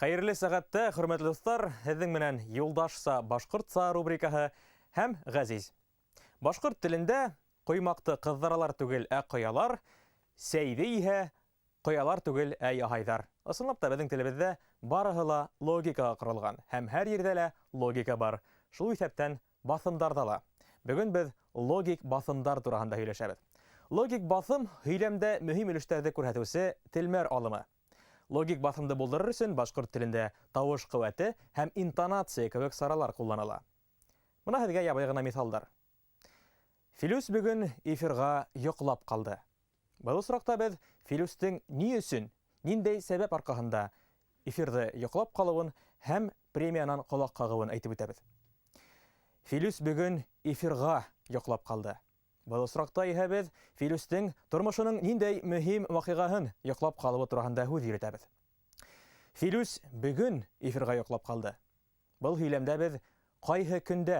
Хәйерле сәғәттә, хөрмәтле дуҫтар, һеҙҙең менән «Юлдашса башҡортса» рубрикаһы һәм Ғәзиз. Башҡорт телендә ҡоймаҡты ҡыҙҙыралар түгел, ә ҡоялар, сәйҙе иһә ҡоялар түгел, ә яһайҙар. Ысынлап та, беҙҙең телебеҙҙә барыһы ла логикаға ҡоролған һәм һәр ерҙә лә логика бар. Шул иҫәптән баҫымдарҙа ла. Бөгөн беҙ логик баҫымдар тураһында һөйләшәбеҙ. Логик баҫым — һөйләмдә мөһим өлөштәрҙе күрһәтеүсе телмәр алымы. Логик баҫымды булдырыр өсөн башҡорт телендә тауыш ҡеүәте һәм интонация кеүек саралар ҡулланыла. Бына һеҙгә ябай ғына миҫалдар. Филүс бөгөн эфирға йоҡлап ҡалды. Был осраҡта беҙ Филүстең ни өсөн, ниндәй сәбәп арҡаһында эфирҙы йоҡлап ҡалыуын һәм премиянан ҡолаҡ ҡағыуын әйтеп үтәбеҙ. Филүс бөгөн эфирға йоҡлап ҡалды. Был осраҡта иһә беҙ Филүстең тормошоноң ниндәй мөһим ваҡиғаһын йоҡлап ҡалыуы тураһында һүҙ йөрөтәбеҙ. Филүс бөгөн эфирға йоҡлап ҡалды. Был һөйләмдә беҙ ҡайһы көндә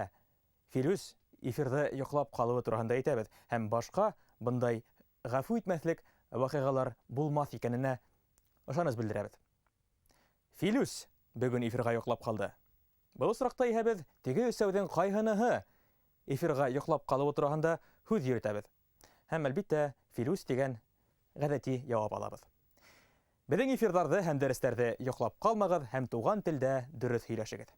Филүс эфирҙы йоҡлап ҡалыуы тураһында әйтәбеҙ һәм башҡа бындай ғәфү итмәҫлек ваҡиғалар булмаҫ икәненә ышаныс белдерәбеҙ. Филүс бөгөн эфирға йоҡлап ҡалды. Был осраҡта иһә беҙ теге өсәүҙең ҡайһыныһы эфирға йоҡлап ҡалыуы тураһында һүҙ йөрөтәбеҙ. Һәм, әлбиттә, Филүс тигән ғәҙәти яуап алабыҙ. Беҙҙең эфирҙарҙы һәм дәрестәрҙе йоҡлап ҡалмағыҙ һәм туған телдә дөрөҫ һөйләшегеҙ.